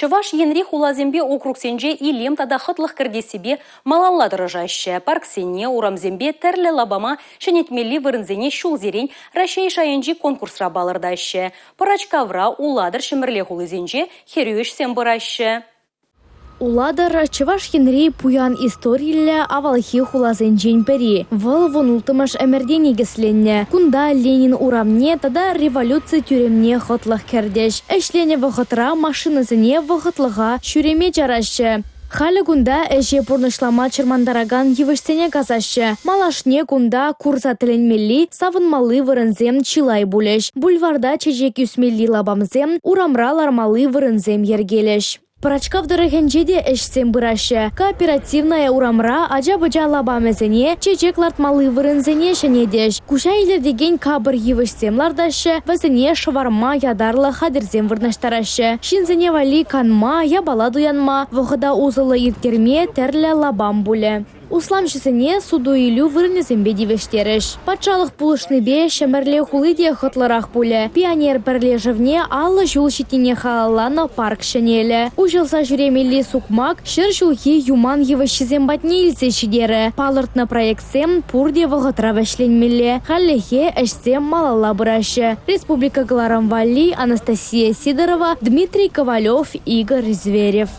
Чӑваш Енри хуласемпе округсенче илем тата хӑтлӑх кӗртессипе малалла тӑрӑшаҫҫӗ. Парксене, урамсемпе тӗрлӗ лапама ҫӗнетмелли вырӑнсене ҫулсерен Раҫҫей шайӗнчи конкурсра палӑртаҫҫӗ. Пӑрачкавра, Улатӑр, Ҫӗмӗрле хулисенче хӗрӳ ӗҫсем пыраҫҫӗ. Улатӑр – Чӑваш Енри пуян историллӗ авалхи хуласенчен пӗри. Вӑл вунулттӑмӗш ӗмӗрте никӗсленнӗ. Кунта Ленин урамне тата революци тӳремне хӑтлӑх кӗртӗҫ. Ӗҫленӗ вӑхӑтра машинӑсене вӑхӑтлӑха ҫӳреме чараҫҫӗ. Халӗ кунта ӗҫе пурнӑҫлама чӑрмантаракан йывӑҫсене касаҫҫӗ. Малашне кунта курса тӗлӗнмелли, савӑнмалли вырӑнсем чылай пулӗҫ. Бульварта чечек ӳсмелли лапамсем, урамра лармалли вырӑнсем йӗркелӗҫ. Пӑрачкав тӑрӑхӗнче те ӗҫсем пыраҫҫӗ. Кооперативная урамра ача-пӑча лапамӗсене, чечек лартмалли вырӑнсене ҫӗнетӗҫ. Куҫа илӗртекен капӑр йывӑҫсем лартаҫҫӗ, вӗсене шӑварма ятарлӑ хатӗрсем вырнаҫтараҫҫӗ. Ҫынсене валли канма, япала туянма, вӑхӑта усӑллӑ ирттерме тӗрлӗ лапам пулӗ. Усламҫӑсене суту-илӳ вырӑнӗсемпе тивӗҫтерӗҫ. Патшалӑх пулӑшнипе Ҫӗмӗрле хули те хӑтлӑрах пулӗ. Пионер пӗрлешӗвне 50 ҫул ҫитнине халалланӑ парк ҫӗнелӗ. Уҫӑлса ҫӳремелли сукмак 100 ҫулхи юман йывӑҫҫисем патне илсе ҫитерӗ. Палӑртнӑ проектсем пурте вӑхӑтра вӗҫленмелле. Хальлӗхе ӗҫсем малалла пыраҫҫӗ. Республика кӑларӑм валли Анастасия Сидорова, Дмитрий Ковалев, Игорь Зверев.